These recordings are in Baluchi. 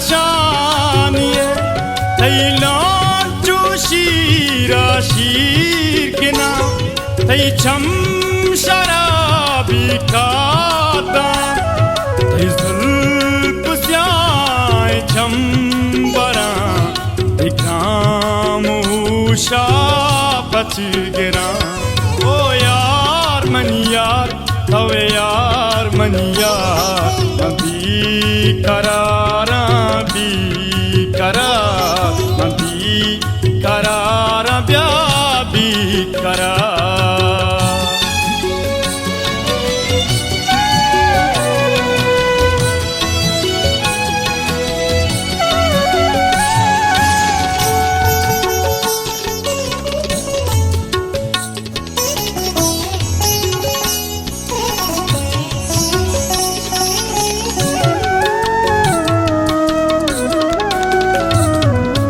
شانی ء۔ تئی لانچو شیر ء شیر کناں، تئی چم شرابی کاتاں، تئی زلپ سیاہیں چمبراں، تئی گام ہوشا پچ گراں۔ او یار منی یار، تو یار منی یار، من بے قراراں، بے قرار، من بے قراراں، بیا بے قرار۔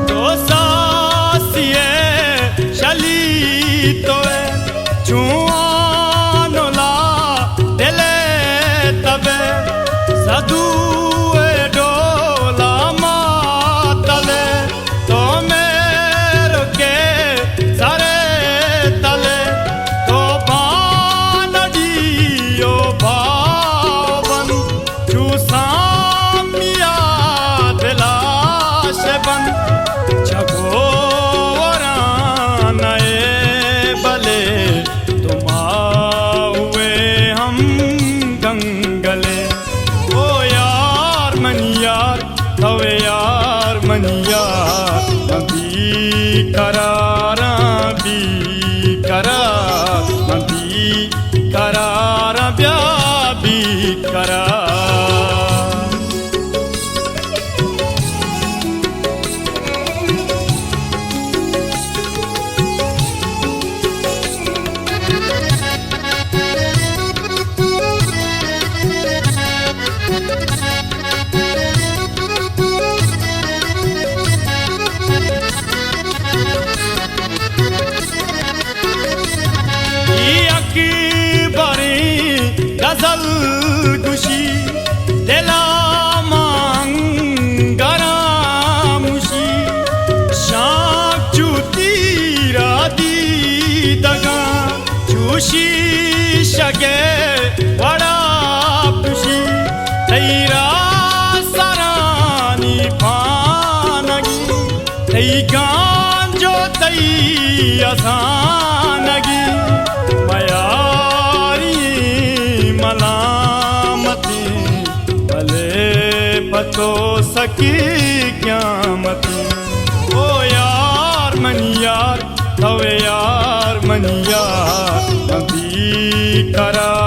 تو ساسی ء شلی تو ء چوان و لا دل ء تب ء سدو ء ڈولا ماتل ء تو مہر کے سر تلے، تو بانڑی و باون، چو سامیا دلاش بند، چگو وران اے بلے، تو ماہوے ہم گنگلے۔ او یار منی یار، تو یار منی یار، من بے قراراں، بے قرار، من بے قراراں، بیا بے قرار۔ یک باریں غزل گوشی، دلا مانگراں موشی، شانک چو تیرا دیدگاں، چو شیشگے وڑا پوشی، تئی را سرانی پانگی، تئی گانج و تئی ازانگی، میاری ملامتی، بلے پہ تو سکی قیامتی۔ او یار منی یار، تو یار منی یار، من بے قرار